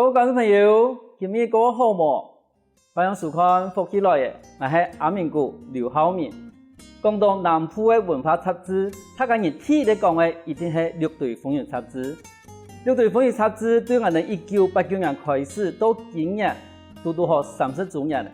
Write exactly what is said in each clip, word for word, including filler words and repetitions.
各位觀眾朋友，今日過好無？歡迎收看《福氣來了》，𠊎係阿明哥劉浩明。講到南部个文化雜誌，大家人第一个講个一定係《六堆風雲》雜誌。《六堆風雲》雜誌對𠊎等一九八九年開始到今年，堵堵好三十週年了。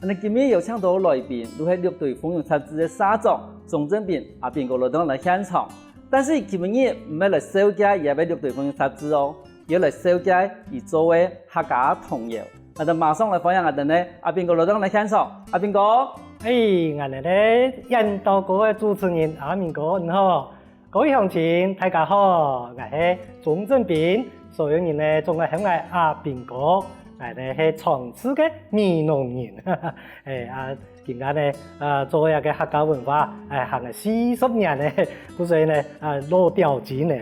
𠊎等今日邀請到來賓，就係《六堆風雲》雜誌个社長鍾正斌阿斌哥來到𠊎等現場。但是佢今日毋係來紹介佢个《六堆風雲》雜誌哦， 愛來紹介佢做个客家童謠。𠊎兜馬上來歡迎𠊎兜个阿斌哥來到𠊎兜現場。阿斌哥，哎，𠊎兜个演到歌个主持人阿明哥，你好！各位鄉親，大家好！𠊎係鍾正斌，所有人呢總愛喊𠊎阿斌哥。𠊎呢係長治个美濃人。哎啊，今下呢，啊，做這个客家文化，哎，行了四十年呢，故所以呢，啊，老鳥精呢。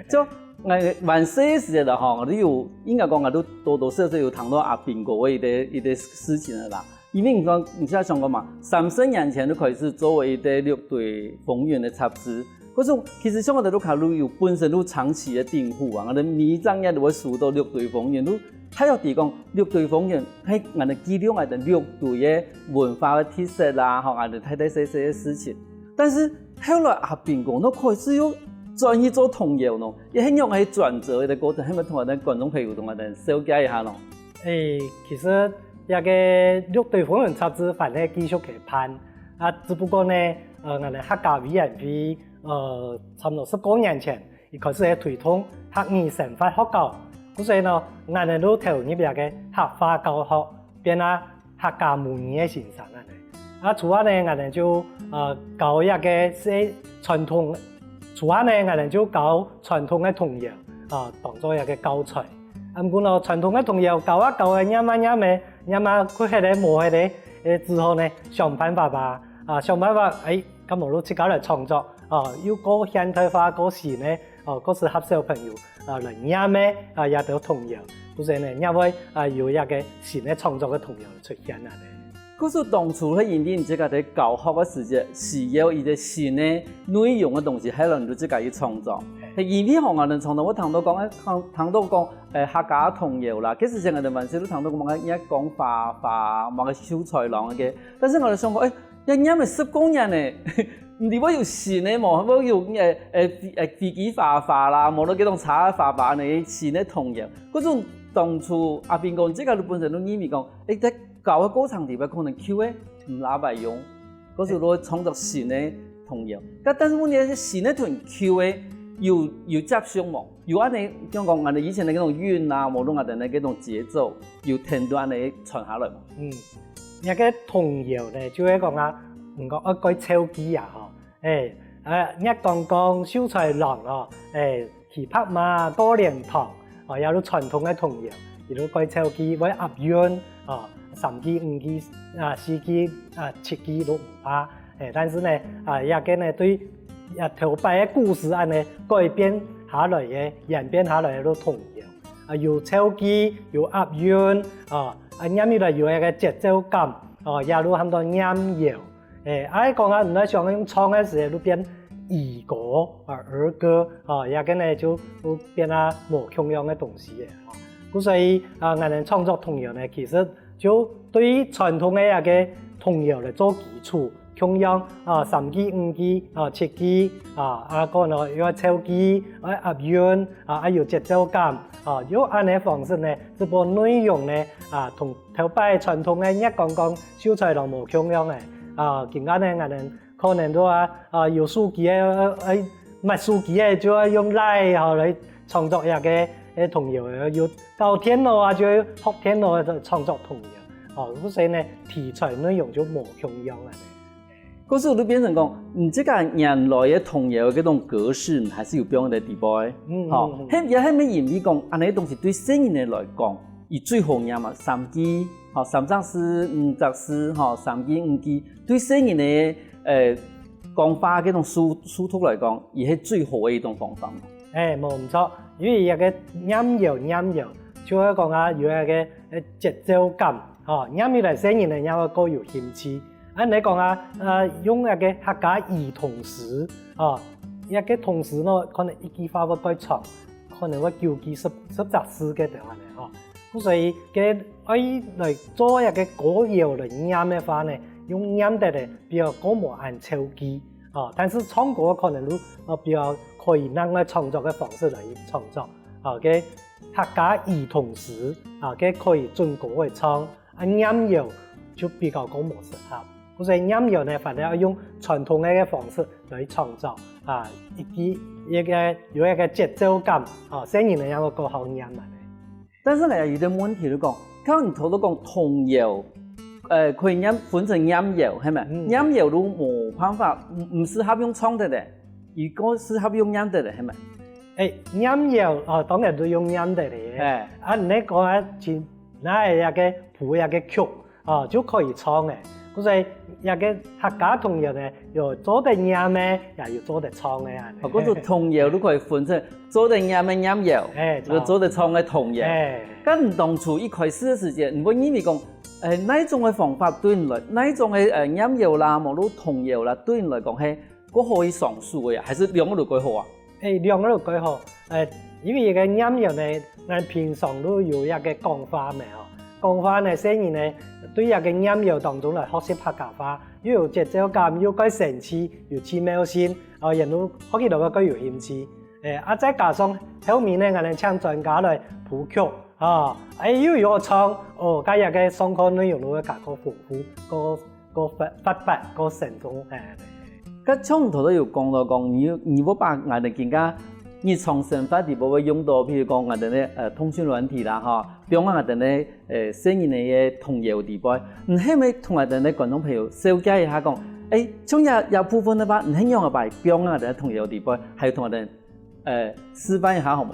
就𠊎還細个時節吼，𠊎都有，應該講𠊎都多多少少有聽到阿斌哥个一個一個事情个啦。因為你講，你想想看嘛，三十年前就開始做一個《六堆風雲》个雜誌，可是其實像𠊎兜屋下都有本身都長期个訂戶啊，𠊎兜每隻月都會收到《六堆風雲》，都大約知講《六堆風雲》係𠊎兜記錄𠊎兜六堆个文化个特色啦，吼，𠊎兜大大細細个事情。 但是後來阿斌哥，你開始又轉去做童謠呢，這係仰般个轉折个過程，係毋係同𠊎兜觀眾朋友同𠊎兜紹介一下呢？哎，其實這个《六堆風雲》雜誌還係繼續个辦，啊，只不過呢，呃，𠊎兜客家委員會，呃，差不多十過年前，佢開始係推動客語生活學校，故所以呢，𠊎兜就投入這个客話教學，變啊 客家母語个先生恁呢。啊，除下呢，𠊎兜就，呃，教這个係傳統，除下呢，𠊎兜就教傳統个童謠，啊，當做一個教材。啊，毋過呢，傳統个童謠教啊教啊，唸啊唸个，唸啊，佢歇个無歇个，誒，之後呢，想辦法吧，啊，想辦法，誒，敢無就自家來創作，啊，又過現代化，過新个， 哦，故所合小朋友，啊，來唸个，啊，這兜童謠，故所呢，也會，啊，有一個新个創作个童謠出現啊呢。故所當初係因為你自家在教學个時節，需要一個新个內容个東西，係你自家去創作。係因為吼，𠊎兜常常會聽到講，誒，聽，聽到講，誒，客家童謠啦，該時節𠊎兜還係聽到講，誒，講花花，麼个秀才郎个，但是𠊎兜想講，誒， 也唸了十過年呢，毋知會有新个無？會有，誒，誒，飛，誒，飛機花花啦，無就該種車花花呢，新个童謠。故所當初阿斌哥，你自家本身都認為講，誒，在教个過程裡背可能舊个毋罅會用，故所就創作新个童謠。但，但是問題係新个同舊个有，有接觸無？ 有恁呢，像講恁呢以前个該種韻啊，無論啊等等該種節奏，有聽到恁呢傳下來無？嗯，這个童謠呢，就係講啊，毋過愛蓋臭記啊吼。誒，呃，月光光，秀才郎哦，誒，騎白馬過蓮塘，哦，這兜傳統个童謠，佢兜蓋臭記，會押韻，哦，三句、五句、啊，四句、啊，七句都毋怕。 誒，但是呢，啊，這个呢，對，啊，頭擺个故事恁呢改變下來个、演變下來个童謠，啊，有臭記，有押韻，啊，啊，唸起來有一個節奏感，哦，這就喊做念謠。誒，啊，講啊，你愛想用唱个時節，就變兒歌，啊，兒歌，啊，這个呢，就，就變啊無共樣个東西了，哦。故所以，啊，𠊎兜創作童謠呢，其實 就對傳統个這个童謠來做基礎，共樣，啊，三句、五句，啊，七句，啊，啊，過呢，又愛湊句，愛押韻，啊，愛有節奏感，啊，用恁呢方式呢，這部內容呢，啊，同頭擺傳統个月光光、秀才郎無共樣个，啊，今下呢，𠊎兜 可能都啊，啊，有手機个，呃，呃，買手機个就愛用Line吼來創作這个，呃，童謠个，有搞電腦啊，就愛學電腦个創作童謠。哦，所以呢，題材內容就無共樣了呢。故所就變成講，嗯，這个原來个童謠个該種格式，還係有變个地步个。嗯，吼，嗯，嗯。係，也係毋係因為講，恁呢个東西對細人仔來講，佢最好念嘛，三句，吼，三隻字、五隻字，吼，三句、五句，對細人仔个 呃，講話个該種速，速度來講，佢係最好个一種方法嘛。誒，無毋著，因為這个念謠，念謠，就係講啊，有一个，呃，節奏感，吼，念起來細人仔也會較有興趣。啊，你講啊，呃，用一个客家兒童詩，吼，這个童詩呢，可能一句話會較長，可能會糾結十、十隻字个等下呢，吼。故所以，該愛來做一個歌謠來唸个話呢，用唸得个，比較較無恁抽機，吼。但是唱歌可能就，呃，比較可以另外創作个方式來創作，吼，該客家兒童詩，啊，該可以準歌來唱， 啊，唸謠就比較講無適合。故所以唸謠呢，反而愛用傳統个方式來創作，啊，一個、一個有一個節奏感，啊，細人仔也會較好唸啊。但是呢，有一個問題就講，頭先你頭都講童謠，呃，可以唸，分成唸謠，係無？嗯。唸謠都無辦法，毋、毋適合用唱个咧，佢較適合用唸个咧，係無？欸，唸謠，哦，當然都用唸个咧。欸。啊，你講啊，其 該一個譜一個曲，哦，就可以唱个。故所以一個客家童謠呢，有做得唸个，也有做得唱个恁呢。哦，故所童謠都可以分成做得唸个唸謠，欸，有做得唱个童謠。欸。該你當初一開始个時節，你會認為講，欸，哪一種个方法對你來，哪一種个，呃，唸謠啦，無論童謠啦，對你來講係較好去上手个啊，還係兩個都較好啊？ 欸，兩個都較好。欸，因為一個唸謠呢，𠊎平常都有一個講話嘛吼。講話呢，細人呢，對一個唸謠當中來學習客家話，又有節奏感，又蓋生趣，有趣妙性，哦，也都學起來蓋有興趣。欸，啊，再加上後面呢，𠊎等請專家來譜曲，啊，欸，又有唱，哦，該一個上課內容都會較豐富，較 較發、發達，較生動，欸。該像你頭先有講到講，你有、你會把𠊎等今下日常生活裡背會用到，譬如講𠊎等个，呃，通訊軟體啦，吼，比如講𠊎等个，呃，細人仔个童謠裡背，你係毋係同𠊎等个觀眾朋友紹介一下講，欸，像這、這部分个話，你係仰般擺放𠊎等个童謠裡背，還有同𠊎等 呃，示範一下好無？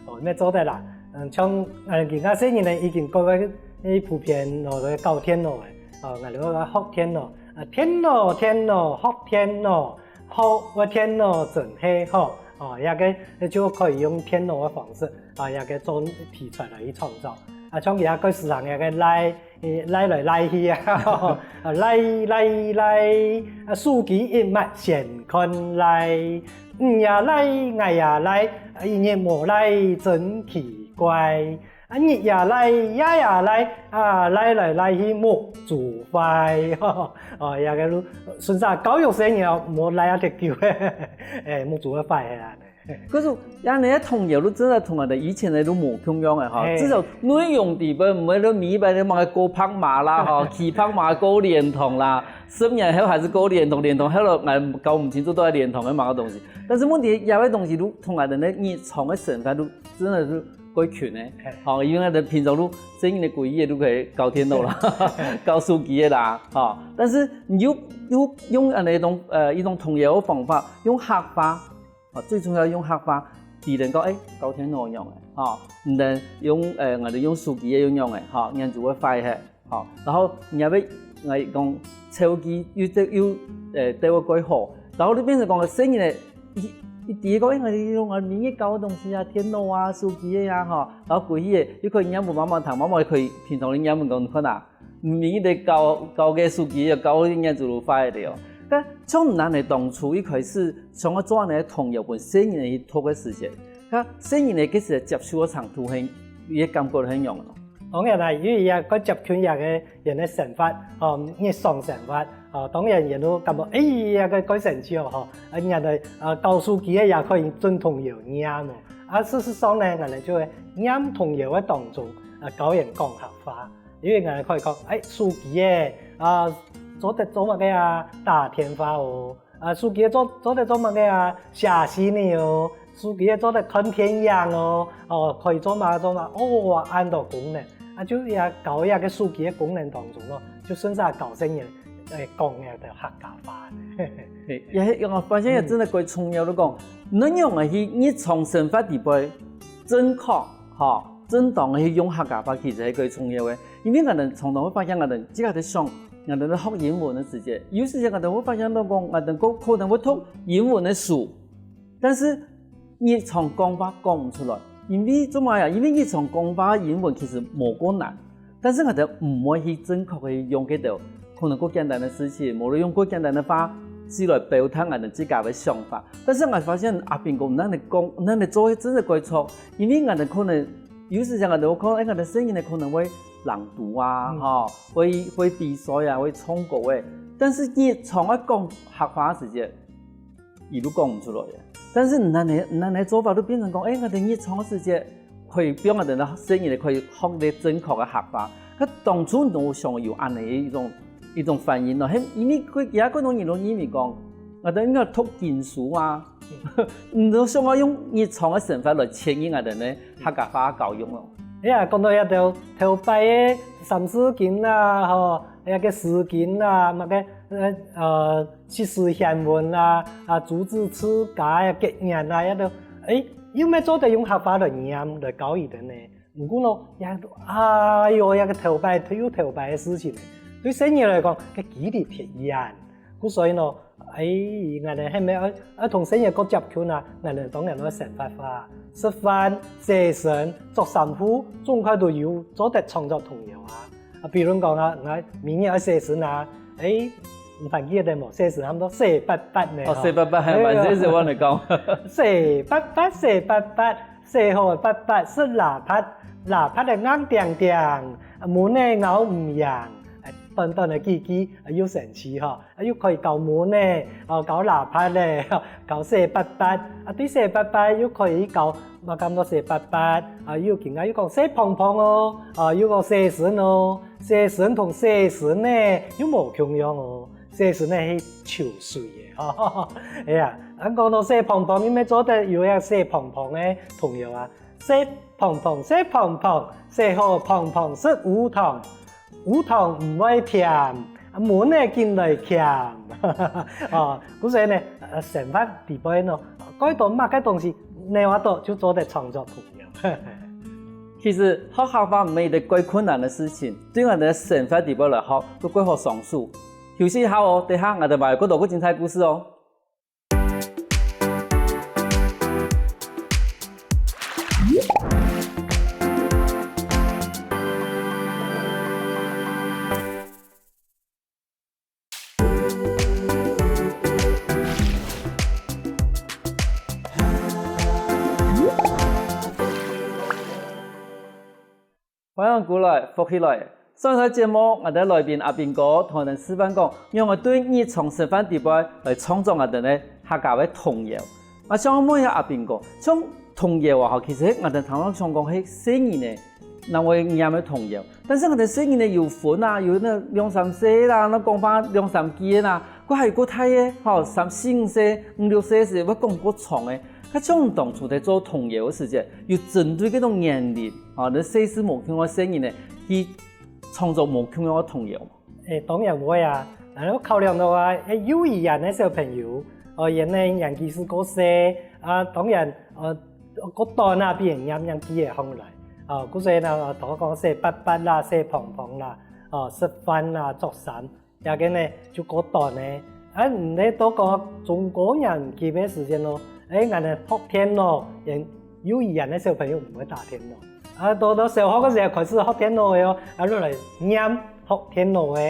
哦，該做得啦。嗯，像，呃，今下細人呢，已經較會，欸，普遍哦，來搞電腦个。哦，𠊎兜愛學電腦。啊，電腦，電腦，學電腦，學會電腦真係好。哦，這個，就可以用電腦个方式，啊，這個做題材來去創作。啊，像佢這個時行這個賴 欸，賴來賴去啊，賴賴賴，啊，手機一抹先看賴，你也賴，𠊎也賴，一日無賴真奇怪。啊，日也賴，夜也賴，啊，賴來賴去目珠壞。哦，這個就順續教育細人哦，莫賴啊忒久，欸，目珠會壞个啊。 可是，恁呢个童謠就真个同𠊎兜以前个就無共樣个吼，係。至少內容裡背毋會就每一擺就麼个過白馬啦吼，騎白馬過蓮塘啦，十年後還係過蓮塘，蓮塘後來𠊎搞毋清楚到底蓮塘个麼个東西。但是問題，這个東西就同𠊎兜个日常个生活就真个係過近个，係。吼，因為𠊎兜平常就細人仔歸日就去搞電腦啦，搞手機个啦，吼。但是你又、又用恁呢一種，呃，一種童謠个方法，用客話 啊，最重要用客話，知人講，欸，搞電腦仰仔，吼，毋但用，呃，𠊎兜用手機个用仰仔，吼，眼珠會壞忒，吼。然後你也會，𠊎講，手機又、又，呃，對𠊎蓋好。然後你變成講，細人仔，一、一知講，欸，𠊎兜用啊，每日搞个東西啊，電腦啊，手機个啊，吼，然後歸去个，又可以念分媽媽聽，媽媽可以平常个念分講，你看啊， 毋免一直搞，搞个手機，搞到眼珠都壞了哦。該像你等當初一開始想愛做恁呢个童謠分細人仔去讀个時節，該細人仔該時接受个程度係，佢个感覺係仰仔呢？當然啦，因為佢也較接近佢个、佢个生活，吼，日常生活，吼，當然佢都感覺，欸，這个蓋生趣哦，吼，啊，原來，啊，搞手機个也可以準童謠唸哦。啊，事實上呢，𠊎兜就會唸童謠个當中，啊，教佢講客話。 因為𠊎可以講，欸，手機仔，啊，做得做麼个啊？打電話哦。啊，手機仔做、做得做麼个啊？寫信仔哦。手機仔做得看電影哦。哦，可以做麼个做麼个，哦，恁多功能。啊，就也教佢个手機个功能當中哦，就順續教細人，欸，講个客家話。嘿，也係，𠊎發現也真个蓋重要，就講，你仰仔去日常生活裡背，正確，吼， 正當个去用客家話其實係蓋重要个，因為𠊎兜常常會發現𠊎兜自家在想，𠊎兜在學英文个時節，有時節𠊎兜會發現到講，𠊎兜可、可能會讀英文个書，但是日常講話講毋出來，因為做麼个啊？因為日常講話英文其實無夠難，但是𠊎兜毋會去正確个用該兜可能較簡單个事情，無論用較簡單个話，係來表達𠊎兜自家个想法。但是𠊎發現阿平哥，𠊎兜講，𠊎兜做个真个蓋著，因為𠊎兜可能有時節𠊎兜可能，哎，𠊎兜細人仔可能會朗讀啊，嗯。吼，會，會比賽啊，會唱歌誒。但是日常愛講客話个時節，佢都講毋出來誒。但是𠊎兜，𠊎兜个做法都變成講，哎，𠊎兜日常个時節， 可以放𠊎兜个細人仔可以學到正確个客話。該當初你有想有恁樣个一種，一種反應咯，係因為佢，佢个觀眾人都認為講，𠊎兜應該讀經書啊，你都想要用日常个生活來牽引𠊎兜个客家話教育咯。哎呀，講到這兜頭擺个三字經啊，吼， 該个詩經啊，麼个，呃，呃，七字賢文啊，啊，朱子治家个格言啊，該兜，誒，又乜做得用客話來唸，來教佢兜呢。毋過呢，也，哎喲，這个頭擺，又頭擺个事情呢。對細人來講，該距離忒遠。故所以呢，誒，𠊎兜係毋係愛，愛同細人過接近啊，𠊎兜當然愛生活化，食飯、洗身、著衫褲，總該都有做得創作童謠啊。 啊，比如講啊，𠊎明日愛洗身啊，誒，你還記得無？洗身喊做洗八八呢，哦，吼。洗八八，還蠻，哎喲。這是我來講。洗八八，洗八八，洗好个八八，食拉拔，拉拔个硬釘釘，啊，蚊仔咬毋贏，哎，短短个幾句，啊，又生趣吼，啊，又可以教蚊仔，哦，教拉拔咧，教洗八八，啊，對洗八八又可以教 嘛感覺洗八八，啊，又今下又講洗蓬蓬哦，啊，又講洗身哦，洗身同洗身呢，又無共樣哦。洗身呢係泅水个，吼。哎呀，啊，講到洗蓬蓬，你乜做得有一个洗蓬蓬个童謠啊。洗蓬蓬，洗蓬蓬，洗好蓬蓬食烏糖。 烏糖毋會甜，啊，蚊仔緊來牽。哦，故所呢，呃，生活裡背呢，蓋多麼个東西，哪位都就做得創作童謠。其實，學客話毋係一個蓋困難个事情，對𠊎兜个生活裡背來學，都蓋好上手。休息一下哦，等下𠊎兜還有更多更精彩故事哦。 歡迎歸來，福氣來！上一節目，𠊎兜來賓阿斌哥同𠊎兜示範講，仰會對日常生活裡背來創作𠊎兜个客家个童謠。啊，想問一下阿斌哥，像童謠啊，吼，其實𠊎兜常常想講係細人仔，人會唸个童謠。但是𠊎兜細人仔有分啊，有該兩三歲啦，該講話兩三句个啦， 過還有過大个，吼，三四五歲、五六歲時會講過長个。該像當初在做童謠个時節，有針對該種年齡，吼，該歲數無共樣个細人仔，去創作無共樣个童謠無？誒，當然會啊！然後考量到啊，誒，幼稚園个小朋友，哦，因為年紀係過細，啊，當然，呃，過短啊，比人唸，唸記會䟘來。啊，故所以呢，頭講洗八八啦，洗蓬蓬啦，啊，食飯啦，著衫， 這个呢，就過短呢。啊，毋係到講中高年級个時間咯，誒，𠊎兜學電腦，連幼稚園个小朋友毋會打電腦。啊，到，到小學个時候開始學電腦个哦，啊，落來唸學電腦个。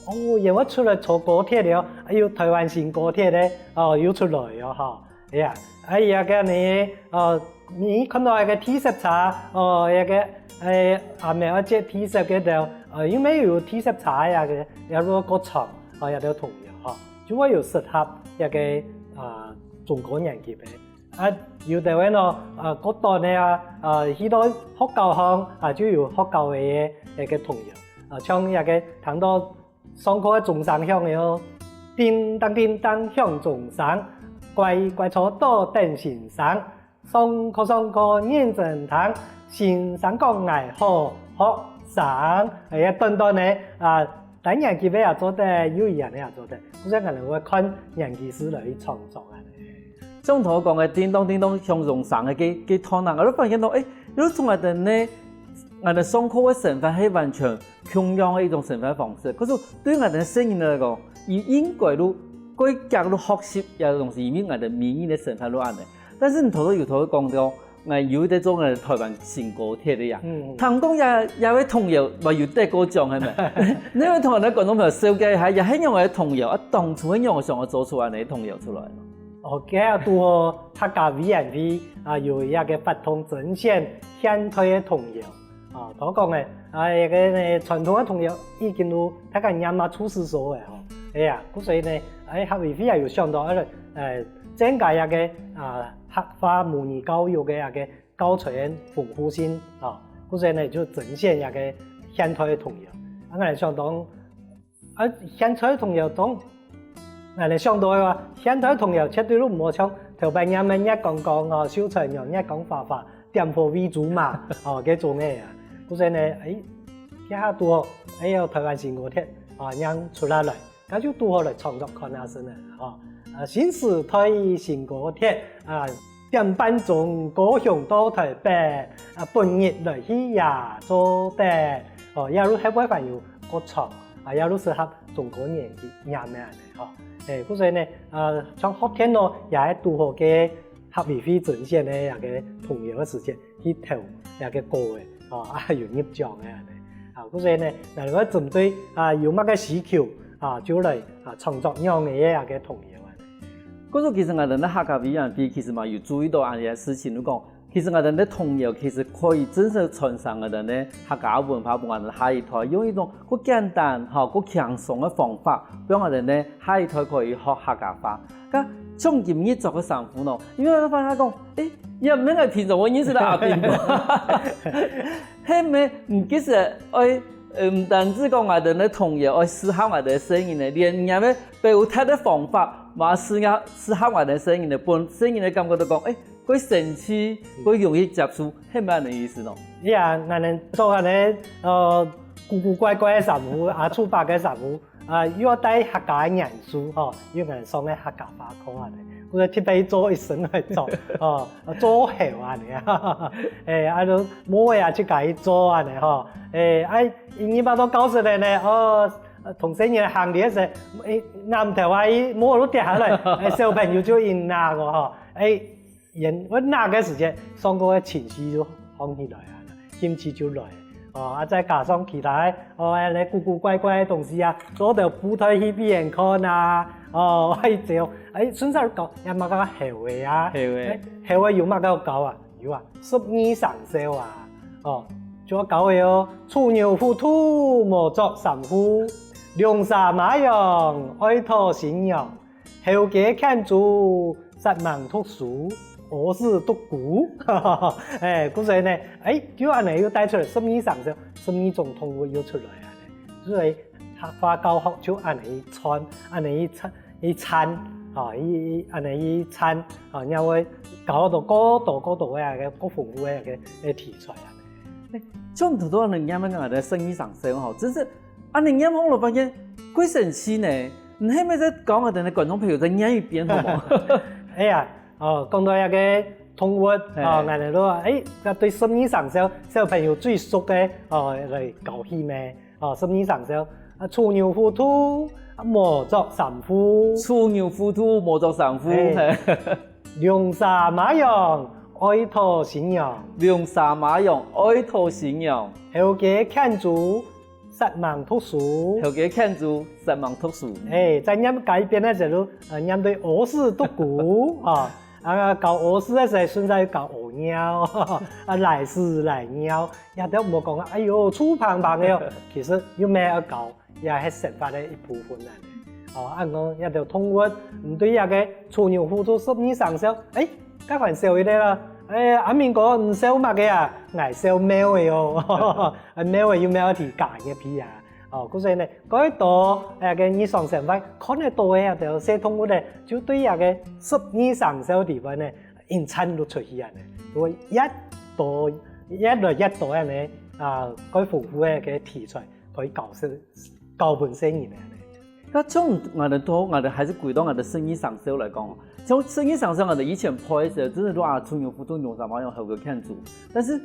哦，因為出來坐高鐵了，啊，有臺灣新高鐵个，哦，又出來了吼。 哎呀，啊，這个呢，呃，你看到該个地色車，哦，這个，誒，阿姆愛接地色个兜，呃，因為有地色車个，這个，這个過程，哦，這兜童謠吼，就會有適合這个，呃，中高年級个。啊，有兜个呢，呃，過短个啊，呃，去到學校項，啊，就有學校个，个，个童謠，啊，像這个聽到 上課个鐘聲響了，叮噹叮噹響鐘聲，乖乖坐到等先生。上課上課認真聽，先生講𠊎好學生。哎呀，短短个，啊，低年級个也做得，幼稚園个也做得，故所𠊎兜會看年級數來去創作啊。像頭講个叮噹叮噹響鐘聲个該，該段啊，𠊎就發現到，誒，有種𠊎兜呢，𠊎兜上課个生活係完全 共樣个一種生活方式。可是對𠊎兜細人來講，佢應該都，過遽都學習這東西，因為𠊎兜每日个生活都恁樣。但是你頭頭有頭講到， 𠊎有一隻做个台灣新歌帖个呀。嗯。聽講也，也會童謠，嘛有得過獎，係無？你會同𠊎等觀眾朋友紹介一下，也係仰个童謠，啊，當初係仰想要做出來个童謠出來？哦，該啊，拄好客家委員會啊，有一個活動徵選現代个童謠。啊，頭講个，啊，一個呢，傳統个童謠已經有大家念啊，出師所个吼。哎呀，故所以呢，哎，客委會也有想到，呃，增加一個啊，客話母語教育个一個 教材豐富性啊，故所呢就徵選這個現代个童謠。啊，𠊎想當，啊，現代个童謠中，𠊎想到个話，現代个童謠絕對都毋好像頭擺念个月光光哦，繡雛娘、月光花花、點火餵豬嫲哦，該種个啊。故所呢，哎，這下都好，哎喲，台灣新歌帖啊，念出來了。 該就拄好來創作看下先啊，吼。啊，新時代新歌帖啊，點半鐘高雄到台北，啊，本日來去也做得，哦，也就後背還有歌唱，啊，也就適合中高年紀念个恁呢，吼。誒，故所以呢，啊，像學天咯，也係拄好个客委會徵選个這個童謠个時節， 去投這個歌个，哦，啊，有入獎个恁呢。啊，故所以呢，𠊎兜愛針對啊有麼个需求啊，就來啊創作仰仔个這個童謠啊。故所其實𠊎兜个客家委員會其實嘛有注意到恁呢个事情，就講，其實𠊎兜个童謠其實可以真實傳承𠊎兜个客家文化，分𠊎兜下一代用一種較簡單、吼，較輕鬆个方法，分𠊎兜个下一代可以學客家話。 該像今日著个衫褲呢，因為𠊎發現講，誒，也毋係𠊎平常會認識个阿炳哥。係咩？毋，其實愛，呃，毋單止講𠊎兜个童謠愛適合𠊎兜个細人仔，連人个表達个方法，嘛適合，適合𠊎兜个細人仔，分細人仔感覺到講，誒，較生趣，較容易接受，係毋係恁呢意思呢？呀，𠊎兜著恁呢，呃，古古怪怪个衫褲，阿叔伯个衫褲， 啊，又愛帶客家个元素吼，又愛上个客家話課恁呢，故所特別做一身來著，吼，做猴恁呢啊，誒，啊，就帽仔啊，自家去做恁呢吼，誒，啊，因為到教室了呢，哦，同細人行禮个時，誒，揇頭啊，帽仔都跌下來，誒，小朋友就因拿个吼，誒， 因為拿个時節，上課个情緒就放起來啊，興趣就來。哦，啊，再加上其他个，哦，恁呢古古怪怪个東西啊，做得舞台去表演看啊，哦，還有，誒，順續教，也麼个猴仔啊，猴仔。誒，猴仔有麼个好教啊？有啊，十二生肖啊，哦，就愛教个哦，鼠牛虎兔，無著衫褲，龍蛇馬羊，愛討新娘， 猴雞犬豬，煞猛讀書，屙屎督牯。誒，故所呢，誒，就恁呢又帶出來十二生肖，十二種動物又出來恁呢。所以客話教學就恁呢一串，恁呢一串，一串，吼，一，一，恁呢一串，吼，然後會教到過多過多个，个，過豐富个，个，个題材恁呢。誒，像頭頭恁呢，𠊎兜个十二生肖吼，真係 恁呢念項來發現，較生趣呢。你係毋係再教𠊎兜个觀眾朋友再念一遍好無？哎呀，哦，講到這個動物，嘿。哦，𠊎兜，哎，該對十二生肖小朋友最熟个，哦，來教起咩？哦，十二生肖，啊，鼠牛虎兔，啊，無著衫褲。鼠牛虎兔，無著衫褲，嘿。嘿。龍蛇馬羊，愛討新娘。龍蛇馬羊，愛討新娘。猴雞犬豬， 煞猛讀書。猴雞犬豬煞猛讀書。哎，再念該一遍个時候，呃，念對屙屎督牯，啊，啊，搞屙屎个時候，順續搞屙尿，啊，拉屎拉尿，也都毋好講啊，哎喲，臭芳芳个哦。其實又毋係搞，也係生活个一部分啊。哦，恁講這兜動物，毋對這個鼠牛虎兔十二生肖，哎， 該還少一個啦。哎，阿明哥，你笑麼个啊？𠊎笑貓仔哦。啊，貓仔有貓仔提家个皮啊。哦，故所呢，蓋多，哎，个日常生活看得到个啊，這兜小動物呢，就對這個十二生肖裡背呢，引申就出去啊呢。就會越多，越來越多啊呢，啊，蓋豐富个个題材，可以教示，教分細人啊呢。 該像𠊎兜都，𠊎兜還係歸到𠊎兜十二生肖來講哦。像十二生肖，𠊎兜以前背个時候，真係都啊，鼠牛虎兔龍蛇馬羊猴雞狗狗。但是，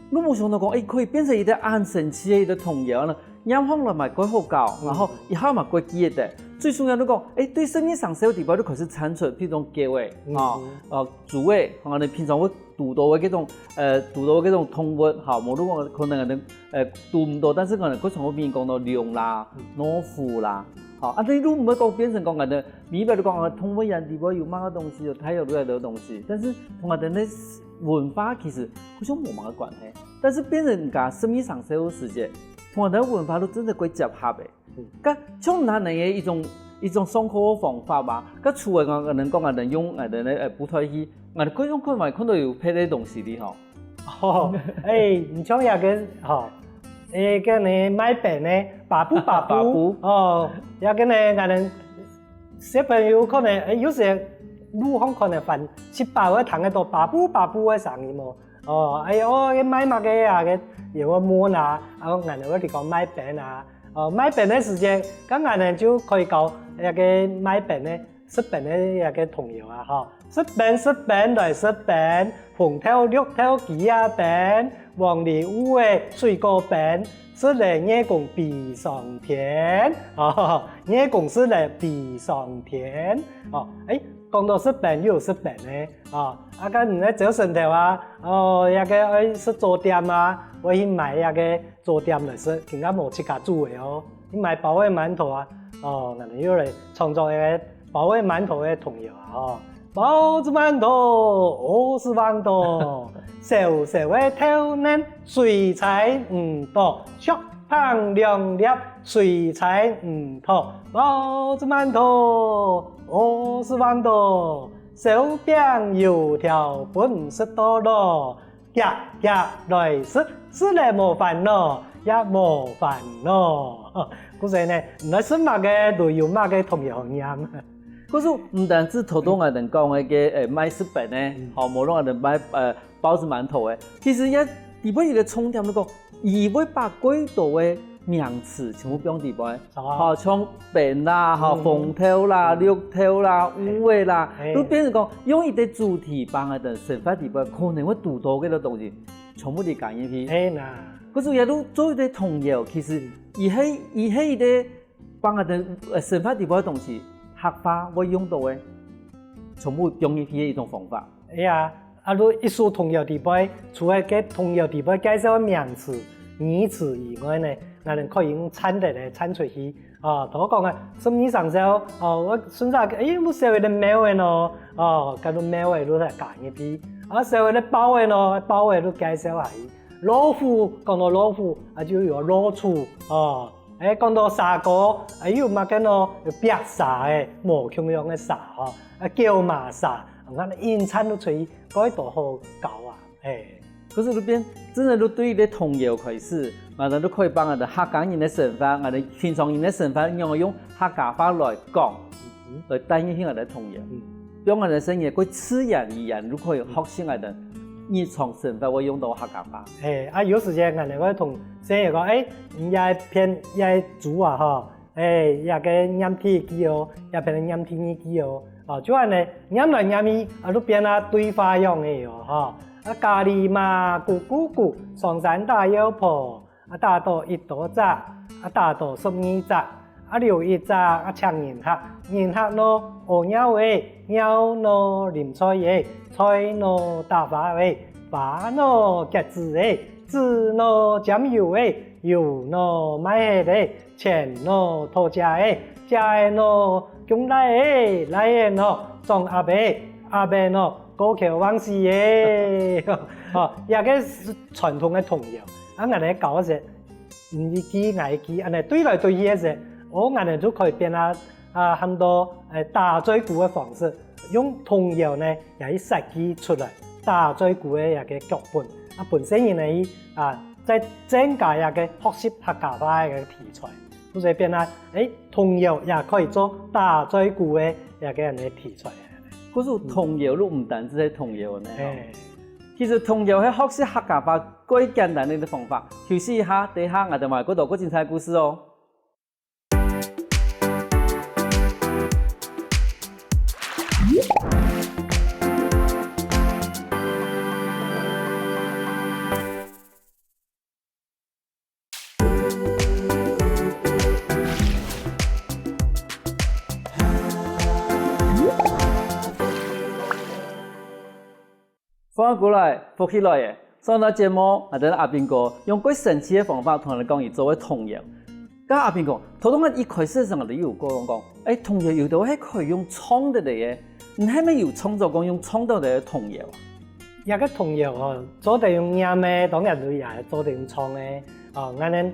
你無想到講，哎，可以變成一個恁神奇个一個童謠呢。念項來嘛蓋好搞，然後一下嘛蓋記得。最重要就講，欸，對十二生肖裡背就開始產出，譬如講狗仔，嗯。吼，呃，豬仔，吼，𠊎等平常會堵著个這種，呃，堵著个這種動物，吼，無論講可能𠊎等，呃，堵毋著，但是可能會常會分人講到龍啦、嗯。老虎啦，吼，啊，你就毋會講變成講𠊎等，明白就講啊，動物園裡背有麼个東西，有大陸來个東西，但是同𠊎等个文化其實好像無麼个關係，但是變成人家十二生肖个時節，同𠊎等个文化都真的會結合个。 該像恁樣个一種，一種上課个方法嘛，該除了講，可能講𠊎等用𠊎等个，呃，舞台戲，𠊎等各種各樣看到有別个東西哩吼。哦，欸，你像這个，吼，欸，該呢賣冰个，巴布巴布，巴布。哦，這个呢，𠊎等小朋友可能，欸，有時路項可能還時常會聽得著巴布巴布个聲音哦。 哦，哎喲，該賣麼个啊？該有个問啊，啊，𠊎等會講賣冰啊。哦，賣冰个時節，該𠊎等就可以教該个賣冰个、食冰个該个童謠啊，吼。食冰，食冰，來食冰，紅豆、綠豆、枝仔冰，黃梨、芋仔、水果冰，食了月光飛上天。哦，月光食了飛上天。哦，欸，講到食冰，又有食冰个。 哦，啊，該你愛走神頭啊，哦，這个愛食早點啊，愛去買這个早點來食，今下無自家煮个哦，去買包仔饅頭啊，哦，𠊎等又來創作一个包仔饅頭个童謠啊，吼。包子饅頭，蚵仔饅頭，燒燒个豆奶，水菜毋多，削 棒兩粒，水菜毋多，包子饅頭，蚵仔饅頭，燒餅油條分食到老，遽遽來食，食了無煩惱，也無煩惱。故所呢，你愛食麼个都有麼个童謠唸。故所毋單止頭先𠊎等講个，呃，賣食品呢，嗯。吼，無論𠊎等賣，呃，包子饅頭个，其實也裡背有一个重點，就講，佢會把幾多个 名詞全部放裡背，哦。吼，像冰啦，吼，嗯。紅豆啦，嗯。綠豆啦，嘿。芋仔啦，嘿。就變成講用一个主題放在生活裡背，可能會堵著个東西，全部都加入去。嘿吶。可是也就做一个童謠，其實佢係，佢係一个放在，呃，生活裡背个東西，客話會用到个，全部放入去个一種方法。 哎呀，啊，就一首童謠裡背，除了該童謠裡背介紹个名詞、語詞以外呢，𠊎等可以用串聯个串出去。啊，頭講个十二生肖，哦，𠊎順續，哎，𠊎燒一隻貓仔喏，哦，該就貓仔就來加入去。啊，燒一隻豹仔喏，豹仔就介紹下去。老虎，講到老虎，啊，就有老鼠，哦。 欸，講到蛇哥，欸，有麼个喏？有壁蛇个，無共樣个蛇吼，啊，狗嫲蛇，你看，引申就出去，該多好搞啊，嘿。可是就變，真的就對這童謠開始，𠊎等就可以幫𠊎等客家人个生活，𠊎等平常人个生活，仰般用客家話來講，嗯。來帶入去𠊎等个童謠。嗯。 用𠊎等个生活，過自然而然就可以學習𠊎等日常生活會用到客家話。嘿，啊，有時節𠊎等會同細人講，欸，你這片這豬啊吼，欸，這个唸第一句哦，這片唸第二句哦，哦，就恁呢，唸來唸去，啊，就變啊對話樣个哦，吼。啊，咖哩嫲咕咕咕，上山打鷂婆， 啊，打著一多隻，啊，打著十二隻，啊，留一隻，啊，請人客。人客喏，屙尿仔，尿喏，淋菜仔，菜喏，打花仔，花喏，結子仔，子喏，沾油仔，油喏，賣粿仔，錢喏，討姐仔，姐仔喏，降倈仔，倈仔喏，裝鴨仔，鴨仔喏， 過橋橫死个。吼，這个係傳統个童謠。啊，𠊎等教个時，你一句𠊎一句，恁呢對來對去个時，哦，𠊎等就可以變啊，啊，喊到，欸，打嘴鼓个方式，用童謠呢，也去設計出來，打嘴鼓个這个腳本。啊，分細人呢，啊，再增加這个學習客家話个題材。 故所變啊，欸，童謠也可以做打嘴鼓个這个恁呢題材。故所童謠就毋單止係童謠呢，吼。嘿。其實童謠係學習客家話最簡單个一個方法。休息一下，等一下𠊎等還有更多更精彩个故事哦。歡迎過來，福氣來了！上到節目，𠊎等阿斌哥用蓋生趣个方法同𠊎等講佢做个童謠。該阿斌哥，頭先𠊎一開始个時節𠊎等有講講，欸，童謠有兜係可以用唱个个，你係無有創作講用唱个个童謠啊？這个童謠吼，做得用唸个，當然就也做得用唱个。哦，𠊎等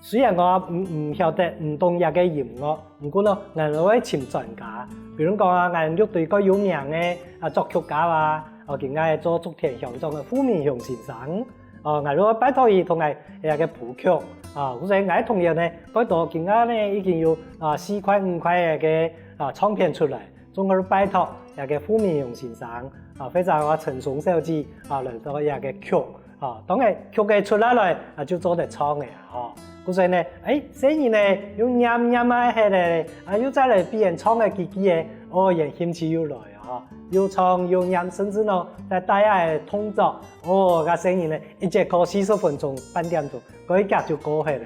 雖然講毋毋曉得毋懂這个音樂，毋過呢，𠊎等會尋專家，比如講啊，𠊎等樂隊个有名个啊作曲家啊，哦，今下做竹田鄉長个傅明雄先生，哦，𠊎等會拜託佢同𠊎這个譜曲，啊，故所𠊎个童謠呢，蓋多今下呢已經有啊四塊五塊个啊唱片出來，總係拜託這个傅明雄先生啊，或者話陳松小姐啊來做這个曲。 哦，當然曲个出來來啊，就做得唱个啊，吼。故所呢，欸，細人呢又唸唸啊歇咧，啊又再來比人唱个幾句仔，哦，人興趣又來啊，吼，又唱又唸，甚至呢，再帶下个動作，哦，該細人呢一節課四十分鐘、半點鐘，該一下就過去了。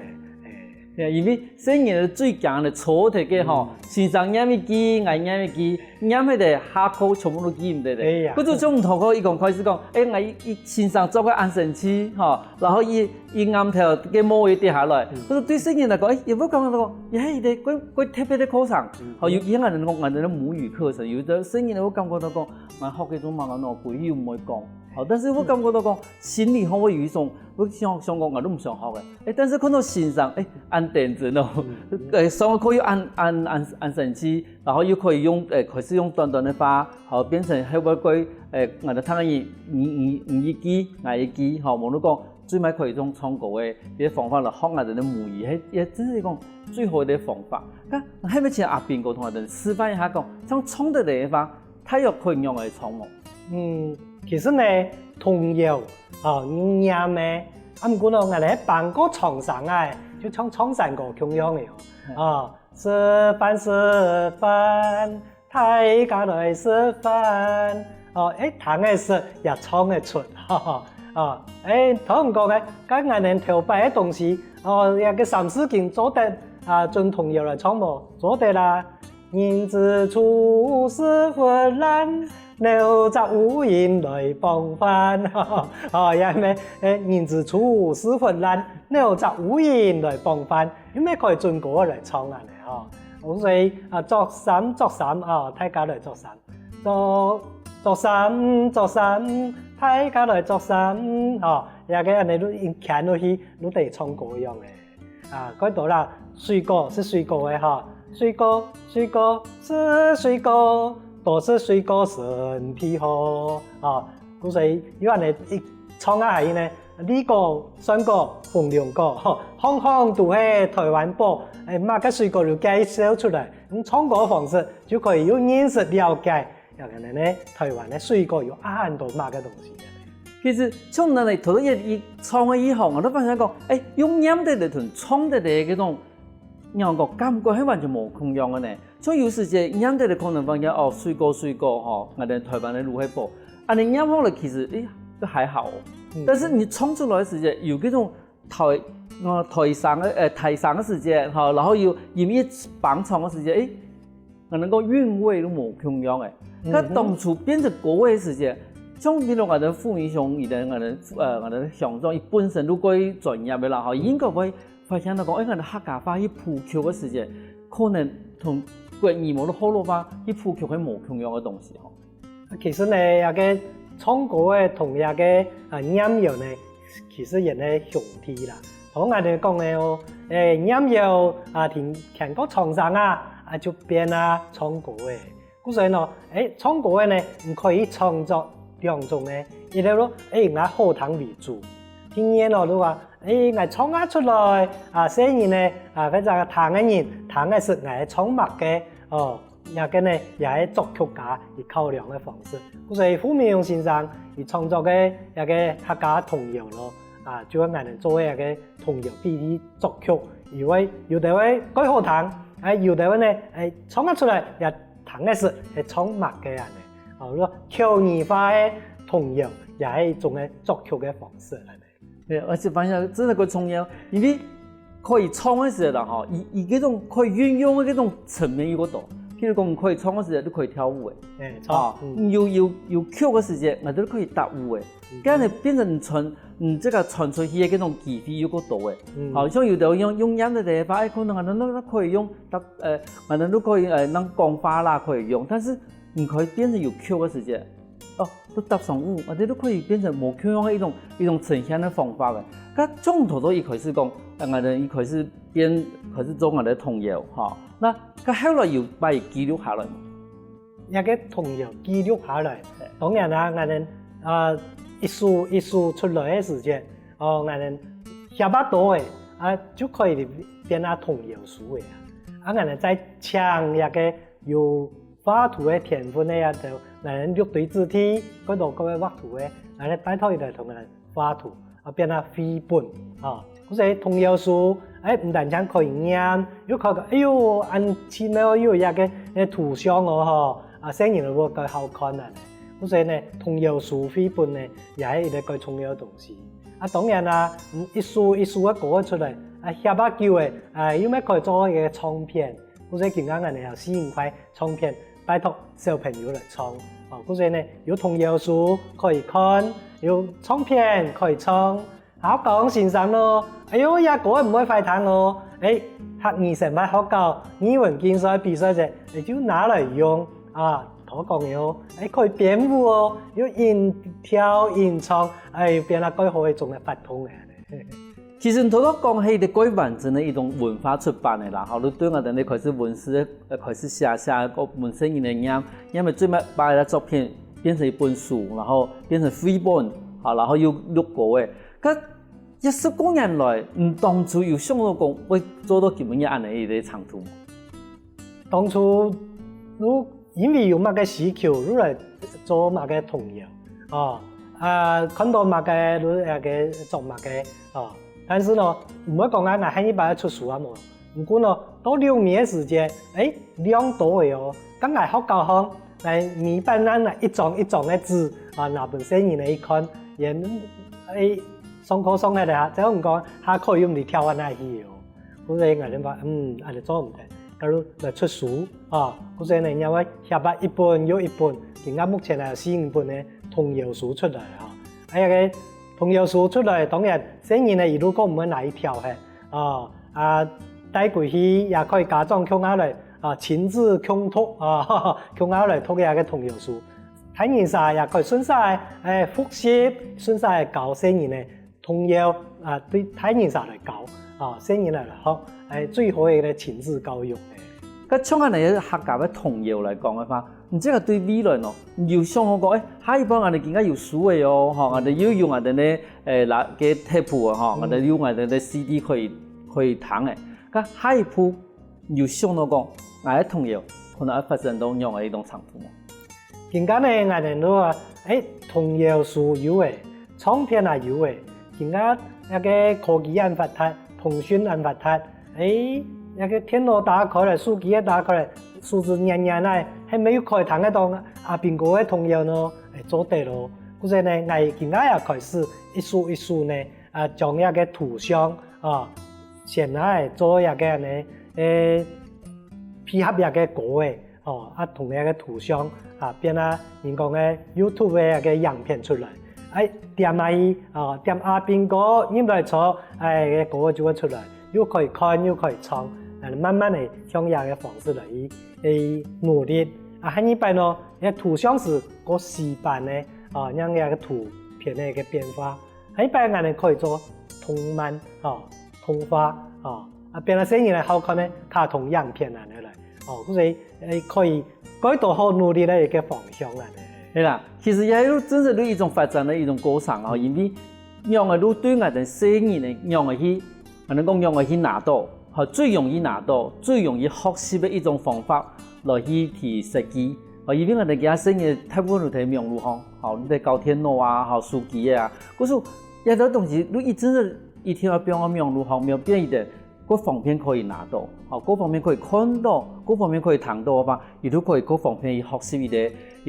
欸，因為細人仔最驚个坐忒个吼，先生唸一句，𠊎唸一句， 唸忒个下課全部都記毋得了。哎呀，故所從頭課一講開始講，欸，𠊎一一先生做个恁生趣，吼，然後一一頷頭个帽仔跌下來，故所對細人來講，欸，也會感覺到講，也係一個蓋蓋特別个課程，吼，尤其𠊎等講𠊎等个母語課程，有个細人會感覺到講，𠊎學个都吂个喏，歸日又毋會講，吼，但是會感覺到講，心理上會有一種，會想想講，𠊎都毋想學个，欸，但是看到先生，欸，恁認真哦，欸，上課又恁恁恁恁生趣， 然後又可以用，欸，開始用短短个話，好，變成後尾个，欸，𠊎等聽个人，你你你一句，𠊎一句，吼，無論講最尾可以用唱歌个這个方法來學𠊎等个母語，係也真係講最好个方法。該係毋係請阿斌哥同𠊎等示範一下講，像唱得个話，大約可以仰仔唱無？嗯，其實呢，童謠啊，用唸个，啊毋過呢，𠊎等係挷過長衫仔，就像唱山歌共樣个哦，啊。 食飯食飯，大家來食飯。哦，欸，聽得識也唱得出，哈哈。哦，欸，同講个，該𠊎等頭擺个東西，哦，這个三字經做得啊，準童謠來唱無？做得啦。人之初，四十分，哪隻烏蠅來傍飯？哦，也係，欸，人之初，四十分，哪隻烏蠅來傍飯？ 因為可以準歌來唱恁仔吼。所以啊，著衫著衫啊，大家來著衫。著著衫著衫，大家來著衫吼。這个恁仔就牽落去，就等於唱歌樣仔。啊，蓋多啦，水果食水果个吼，水果水果食水果，多食水果身體好。啊，故所以有恁仔一唱啊下去呢， 梨果、酸果、紅龍果，吼，項項都係臺灣寶。欸，麼个水果就介紹出來，用唱歌个方式就可以又認識了解，恁仔呢，臺灣个水果有恁多麼个東西。其實從恁仔頭一一唱个以後，𠊎都發現講，欸，用唸得个同唱得个該種，仰講感覺係完全無共樣个呢。 像有時節唸得个可能發現哦，水果水果吼，𠊎等臺灣个鹵係寶，恁仔唸好了其實，欸，都還好哦。但是你唱出來个時節，有該種台呃台上个呃台上个時節吼，然後有音樂放唱个時節，欸，𠊎等講韻味都無共樣欸。該當初變成歌个時節，像比如𠊎等傅明雄，佢等𠊎等呃𠊎等鄉長，佢本身都蓋專業个啦吼，應該會 發現到講，欸，𠊎等客家話去譜曲个時節，可能同國語無論學老話去譜曲係無共樣个東西吼。其實呢，這个唱歌个同這个啊唸謠呢，其實也係兄弟啦。同𠊎等講个哦，欸，唸謠啊，聽聽過唱聲啊，啊就變啊唱歌个。 故所以呢，欸，唱歌个呢，你可以創作兩種个，一个咯，欸，𠊎好聽為主。第二个呢，就話，欸，𠊎唱啊出來，啊，細人呢，啊，或者聽个人，聽个識𠊎唱麼个，哦，這个呢，也係作曲家佢考量个方式。故所以傅明雄先生佢創作个這个客家童謠咯，啊，就係𠊎等做个這个童謠比例作曲，有个有个會蓋好聽，欸，有个呢，欸，唱啊出來也 聽个識係唱麼个恁仔。哦，你講口語化个童謠也係一種个作曲个方式恁仔。對，而且發現真的蓋重要，因為可以唱个時節啦吼，佢佢這種可以運用个這種層面又過多。比如講，你可以唱个時節，你可以跳舞个。哎，唱，哦，嗯。你有，有，有曲个時節，𠊎兜可以搭舞个。嗯。該樣變成你傳，你這個傳出去个該種機會又過多个。嗯。好，像有的用，用音樂个話，哎，可能𠊎兜都可以用搭，呃，𠊎兜都可以，呃，用講話啦，可以用，但是你可以變成有曲个時節，哦，都搭上舞，啊，這都可以變成無共樣个一種，一種呈現个方法个。該從頭到一開始講，呃，𠊎兜一開始變，開始做𠊎兜个童謠，吼。那該後來有把佢記錄下來無？這個童謠記錄下來，嘿。當然啊，𠊎兜，啊，一首一首出來个時節，哦，𠊎兜寫啊多个，啊，就可以變啊童謠書个啊。啊，𠊎兜再請這個有畫圖个天分个啊，就𠊎兜六堆子弟，過多各位畫圖个，𠊎兜拜託佢來同𠊎兜畫圖，啊，變啊繪本，啊。故所童謠書，哎，毋單淨可以念，又可以講，哎喲，恁奇妙，又有一個，呃，圖像哦，吼，啊，細人仔會較好看啊。故所呢，童謠書繪本呢，也係一個蓋重要个東西。啊，當然啦，嗯，一首一首个歌出來，啊，寫啊久个，啊，又乜可以做一個唱片。故所今下𠊎兜有四五塊唱片，拜託小朋友來唱。哦，故所呢，有童謠書可以看，有唱片可以唱。學校先生咯，哎喲，這歌毋會壞聽哦。哎，讀二三八學校語文競賽比賽時，哎，就拿來用啊，頭講个哦，哎，可以編舞哦，又引跳引唱，哎，變啊蓋好个一種个活動个。其實頭頭講係一個蓋完整个一種文化出版个啦，吼，就對𠊎兜呢開始文字，呃，開始寫，寫个文字人个念，念个最尾把个作品變成一本書，然後變成繪本，好，然後又錄歌个。該這十過年來，你當初有想到講會做到今日恁樣一個程度無？當初就因為有麼个需求，就來做麼个童謠，哦，啊，看到麼个就那個做麼个，哦。但是呢，毋會講啊，𠊎下一擺愛出書啊無。毋過呢，到六月个時節，哎，量多个哦，剛剛學校項，來每班啊，一張一張个紙啊，拿分細人仔一看，也，哎，上課上下來啊，再毋講，下課又毋知跳到哪去哦。 故所𠊎兜話，嗯，恁樣做毋得，假如來出書，啊，故所呢，也會協辦一本又一本，今下目前還有四五本个童謠書出來，啊。哎呀，該童謠書出來，當然，細人仔一路過毋會拿去跳忒，啊，啊，帶歸去也可以家長共下來，啊，親子共讀，啊，共下來讀這個童謠書。大人儕也可以順續，哎，複習，順續教細人仔。 童謠啊，對大人儕來教，啊，細人來學，係最好个一個親子教育。該像恁樣客家个童謠來講个話，你這個對未來呢，你有想好講，哎，下一擺𠊎兜今下有書个哦，吼，𠊎兜又有𠊎兜个，哎，啦，个tape啊，吼，𠊎兜有𠊎兜个CD可以，可以聽个。該下一步 有想到講，𠊎个童謠可能會發展到仰般个一種程度無？今下呢，𠊎兜都話，哎，童謠書有个，唱片也有个，今下該個科技恁發達，通訊恁發達，哎，該個電腦打開來，手機也打開來，手指捏捏來，係毋係又可以聽得到阿兵哥个童謠呢？哎，做得咯。故所呢，𠊎今下也開始一首一首呢，啊，將該個圖像啊， 先來做一個呢，誒，配合一個歌誒，哦，啊，同一個圖像啊，變啊，人講个YouTube个一個影片出來，哎，點下去，哦，點阿兵哥入來坐，哎，該歌就會出來，又可以看又可以唱，啊，慢慢个用這個方式來去，誒，努力。啊，下二擺呢，該圖像係過死板个，哦，讓該個圖片个一個變化。 下一擺𠊎兜可以做動漫，吼，動畫，吼，啊，變到細人仔好看个卡通影片恁樣來，哦，所以，誒，可以蓋多好努力个一個方向恁樣。係啦，其實也有真正有一種發展个一種過程哦，因為仰仔路對𠊎兜細人仔仰仔去，𠊎兜講仰仔去拿到，吼，最容易拿到、最容易學習个一種方法來去提設計。哦，因為𠊎兜今下細人仔大部分都在網路項， 吼，你在搞電腦啊，吼，手機个啊，故所這兜東西你一直一定愛放到網路項，網路變一個，各方面可以拿到，吼，各方面可以看到，各方面可以聽到个話，佢就可以各方面去學習一個，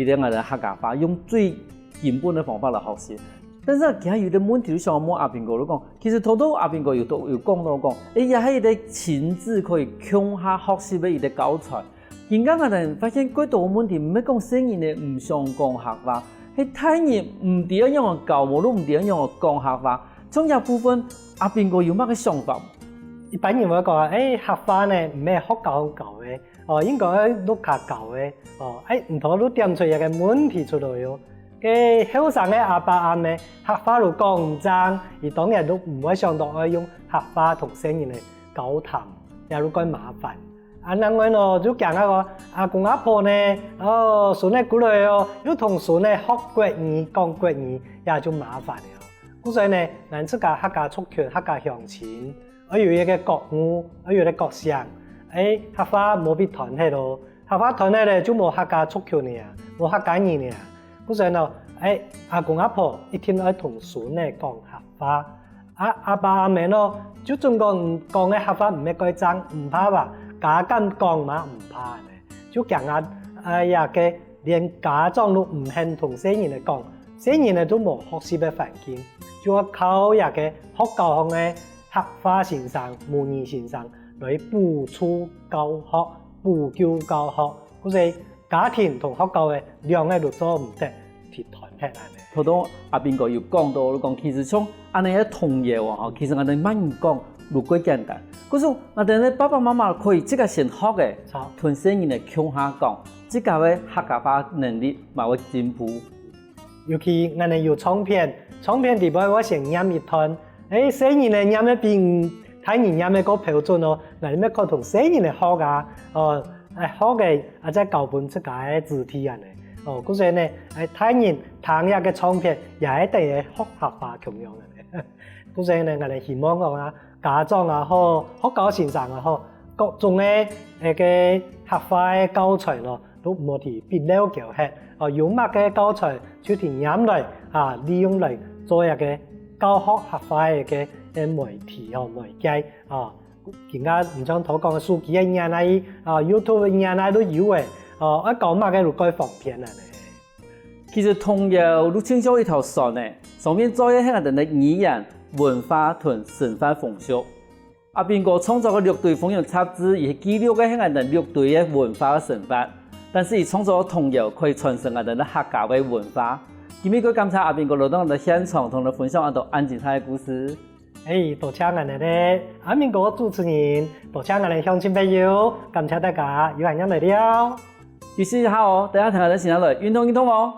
一個𠊎兜客家話，用最根本个方法來學習。但是啊，今下有個問題，就想問阿兵哥，就講，其實頭頭阿兵哥有都有講到講，誒，也係一個親子可以共下學習个一個教材。今下𠊎兜發現蓋多問題，毋係講細人仔毋想講客話，係大人毋知愛仰般教，無論毋知愛仰般講客話。像這部分，阿斌哥有麼个想法？一般人會講，欸，客話呢，毋係學校教个，哦，應該愛屋下教个，哦，欸，毋過你點出一個問題出來哦。該後生个阿爸阿姆，客話都講毋正，佢當然都毋會想到愛用客話同細人仔交談，也都蓋麻煩。 啊，另外呢，就驚啊个阿公阿婆呢，哦，孫仔過來哦，又同孫仔學國語、講國語，也就麻煩了。故所呢，𠊎自家客家族群、客家鄉親，愛有一個覺悟，愛有一個覺醒，欸，客話無必斷忒咯，客話斷忒咧，就無客家族群了，無客家人了。故所呢，欸，阿公阿婆一定愛同孫仔講客話。 啊，阿爸阿姆咯，就準講講个客話毋係蓋正，毋怕吧，加減講嘛毋怕呢。就驚啊，哎呀，該連家長都毋肯同細人仔講，細人仔都無學習个環境，就愛靠這個學校項个客話先生、母語先生來補助教學、補救教學，故所 家庭同學校个兩個都做毋得，去斷忒恁仔。頭頭阿斌哥有講到，講其實像恁仔个童謠啊，吼，其實𠊎兜慢慢講，就蓋簡單。故所，𠊎兜个爸爸媽媽可以自家先學个，好。同細人仔共下講，自家个客家話能力嘛會進步。尤其𠊎兜有唱片，唱片底背會先唸一段，欸，細人仔唸个比大人唸个較標準哦，𠊎兜乜可同細人仔學啊，哦， 欸，學个啊，再交分自家个子弟恁仔。哦，故所呢，欸，大人聽這個唱片，也係等於學客話共樣恁仔。故所呢，𠊎兜希望講啊，家長也好，學校先生也好，各種个該個客話个教材咯，都毋好去比較勼忒。哦，有麼个教材就去拈來啊，利用來做一個教學客話个該個媒體吼，媒介啊。 今下毋像頭講个手機个年代，啊，YouTube个年代都有个，哦，愛搞麼个都蓋方便啊呢。其實童謠就親像一條船呢，上面載个係𠊎兜个語言、文化同生活風俗。阿斌哥創作个六堆風雲雜誌，也記錄个係𠊎兜六堆个文化个生活。但是佢創作个童謠可以傳承𠊎兜个客家个文化。今日蓋感謝阿斌哥來到𠊎兜現場，同𠊎兜分享恁多恁精彩个故事。 欸，多謝𠊎兜个阿明哥主持人，多謝𠊎兜鄉親朋友，感謝大家，有閒正來尞。休息一下哦，等下聽𠊎兜先來運動運動哦。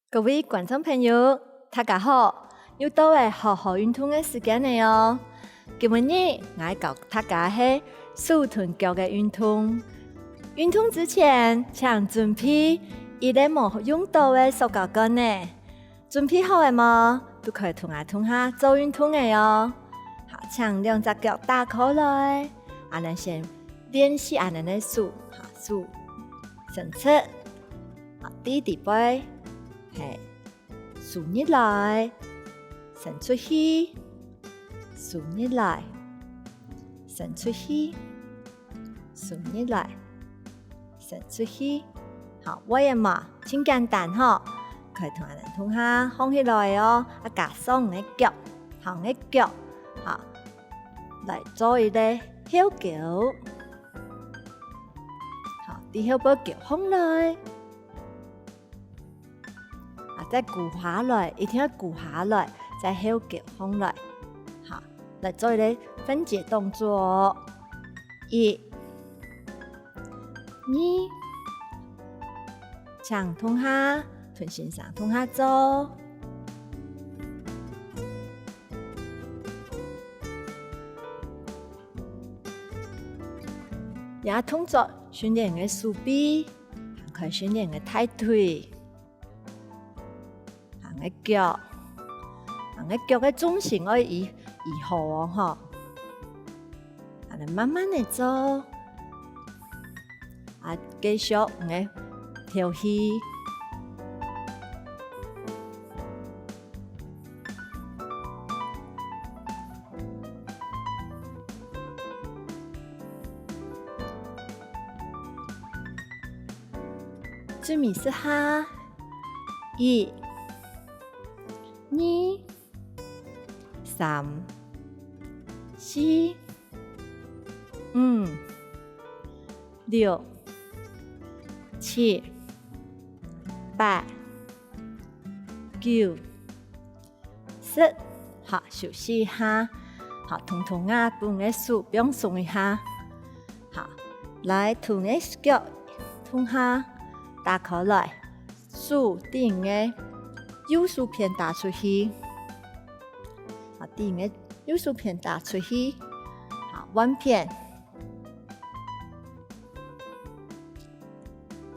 各位觀眾朋友，大家好！又到了好好運動个時間了哦！今晡日𠊎愛教大家係手同腳个運動。運動之前，請準備一個無用到个塑膠罐仔。 準備好了無？就可以同𠊎兜共下做運動了哦。好，請兩隻腳打開來，𠊎兜先練習𠊎兜个手，好，手伸直，好，在底背，係，收入來，伸出去，收入來，伸出去，收入來。 伸出去。好，會了無？盡簡單吼，可以同𠊎兜共下䟘起來哦，啊加上你个腳，好，你个腳，好，來做一個後勾。好，在後背勾䟘來。 啊，再跍下來，一定愛跍下來，再後勾䟘來。好，來做一個分解動作哦。一、二，請同下，同先生同下做。這動作訓練你个手臂，還可以訓練你个大腿。 行个腳，行个腳个重心愛移，移好哦吼。啊，來慢慢仔做，啊，繼續你个敨氣。準備十下，一、二、三、四、五、六、七、八、九、十。好，休息一下。好，同同啊，分个手放鬆一下。好，來，同个腳同下打開來，手對你个右手片打出去。好，對你个右手片打出去。好，換片。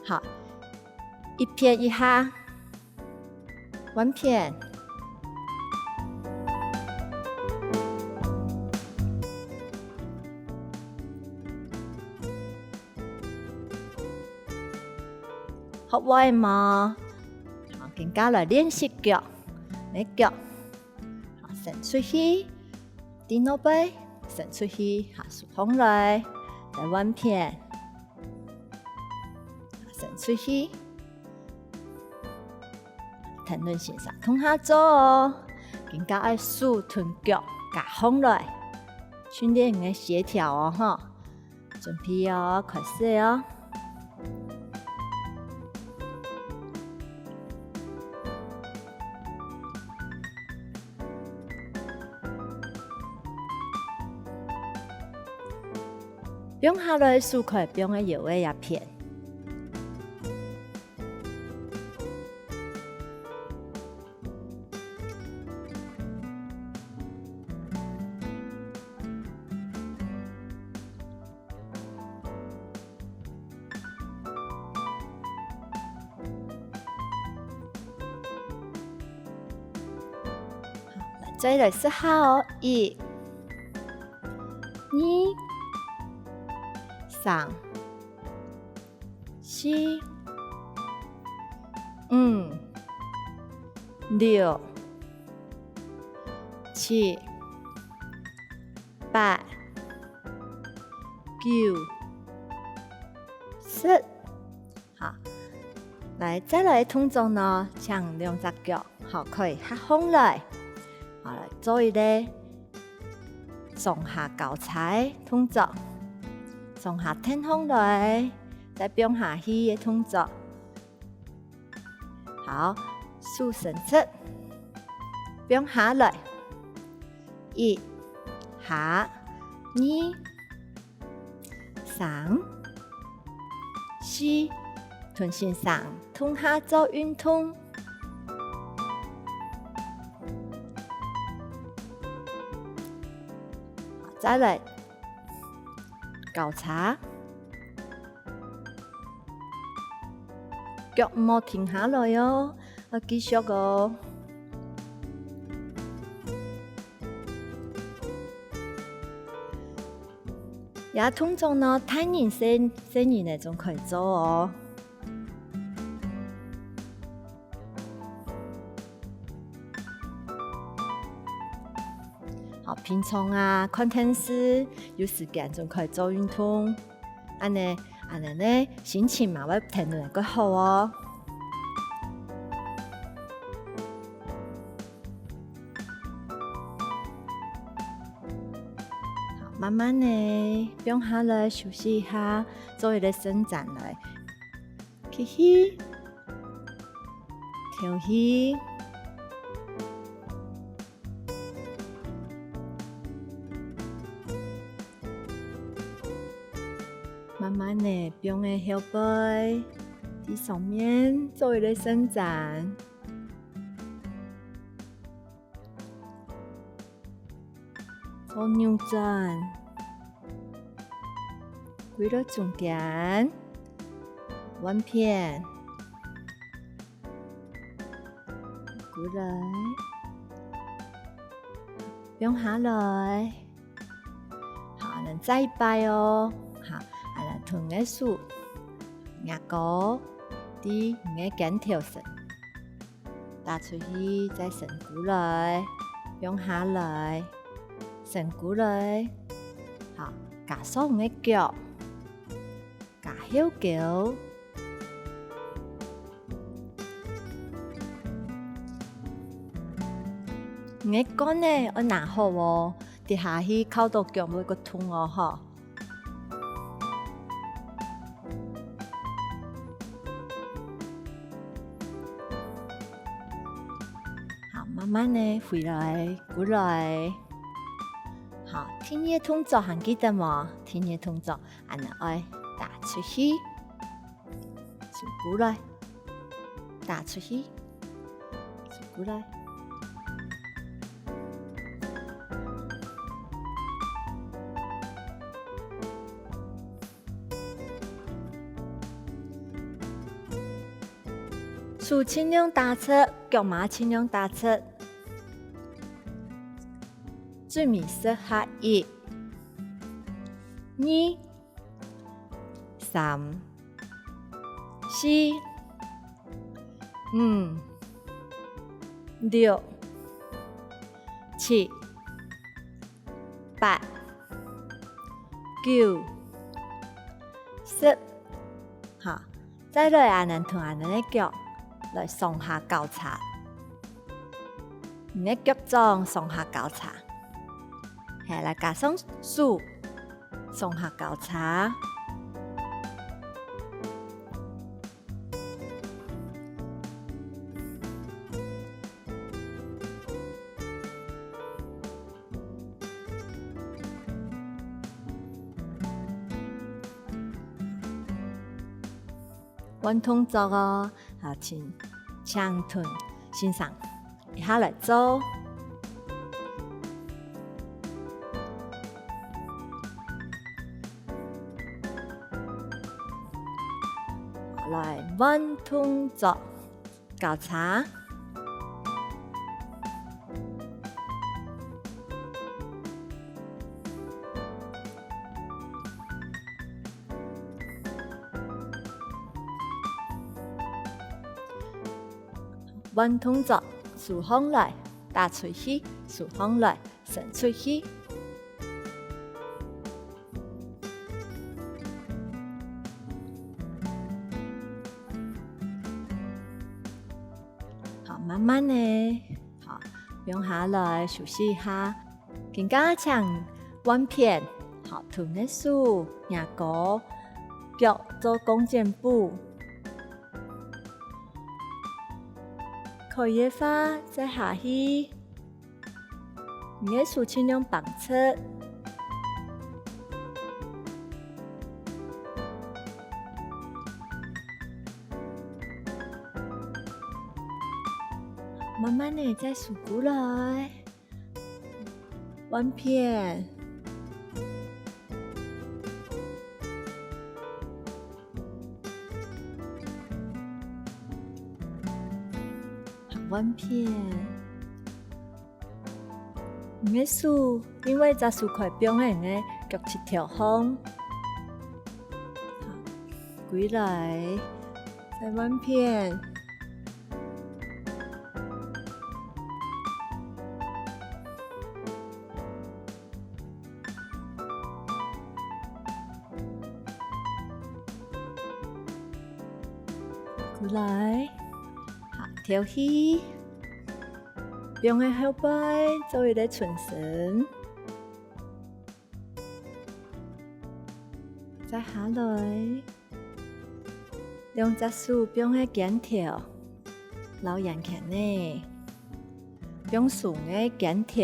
好，一片一下，換片。學會無？好，今下來練習腳，你腳 好，伸出去，對外背，伸出去，下手放來，再換片，伸出去。跈等先生共下做哦，今下愛手同腳加䟘來，訓練你个協調哦，吼。 準備哦，開始哦。放下來，手可以放个腰仔這片。 好，來，再來十下哦，一、二、三、四、五、六、七、八、九、十。好，來，再來動作呢，請兩隻腳，好，可以合䟘來。好，來做一個上下交叉个動作，上下跈䟘來，再放下去个動作。 好，手伸直，放下來，一下，二、三、四，同先生共下做運動。再來，交叉。 腳莫停下來哦，愛繼續哦。這動作呢，大人細，細人仔總可以做哦。 好，平常啊，看電視，有時間總可以做運動，恁呢，恁呢呢，心情嘛會跈等來較好哦。好，慢慢的放下來，休息一下，做一個伸展來。 吸氣，敨氣。慢慢的放个後背，在上面做一個伸展。 做扭轉，歸到中間，換片，歸來，放下來。好，恁呢再一擺哦。好，恁呢同个手，擎高，在你个肩頭上。 打出去，再伸過來，放下來，伸過來。好，加上你个腳，加後勾，你个槓仔愛拿好哦，跌下去敲到腳會較痛哦吼。好，慢慢仔回來，過來。好，第二動作還記得無？第二動作，恁仔愛踏出去，手過來。 踏出去，手過來。手盡量打直，腳嘛盡量打直。最尾十下，一、二、 三、四、五、六、七、八、九、十。好，再來啊，𠊎同恁仔个腳來上下交叉。 你个腳掌上下交叉，係，來加上手上下交叉。換動作哦，好，請，請同先生一下來做。來，換動作。 交叉。換動作，手䟘來，踏出去，手䟘來，伸出去。 好，慢慢仔，好，放下來休息一下。今下請換片，好，同你个手、耳哥、腳做弓箭步。可以个話，再下去。 你个手盡量繃直。慢慢仔再收過來。換片。 換片。你个手因為隻手可以放在你个腳膝頭項。好，歸來，再換片。 過來，好，敨氣，放个後背做一個伸伸，再下來。 兩隻手放个肩頭，摎圓圈仔，放鬆个肩頭，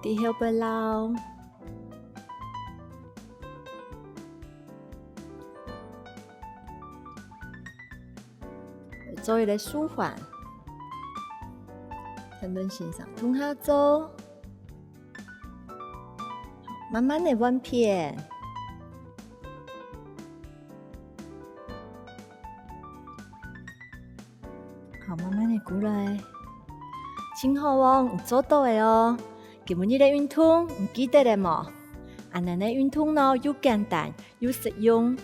在後背摎。做一個舒緩，跈等先生共下做。 慢慢仔換片。好，慢慢仔過來。盡好哦，你做到了哦。今晡日个運動，你記得了無？恁樣个運動呢，又簡單，又實用。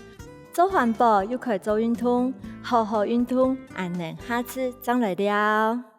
做環保，又可以做運動，好好運動，恁樣下次正來尞。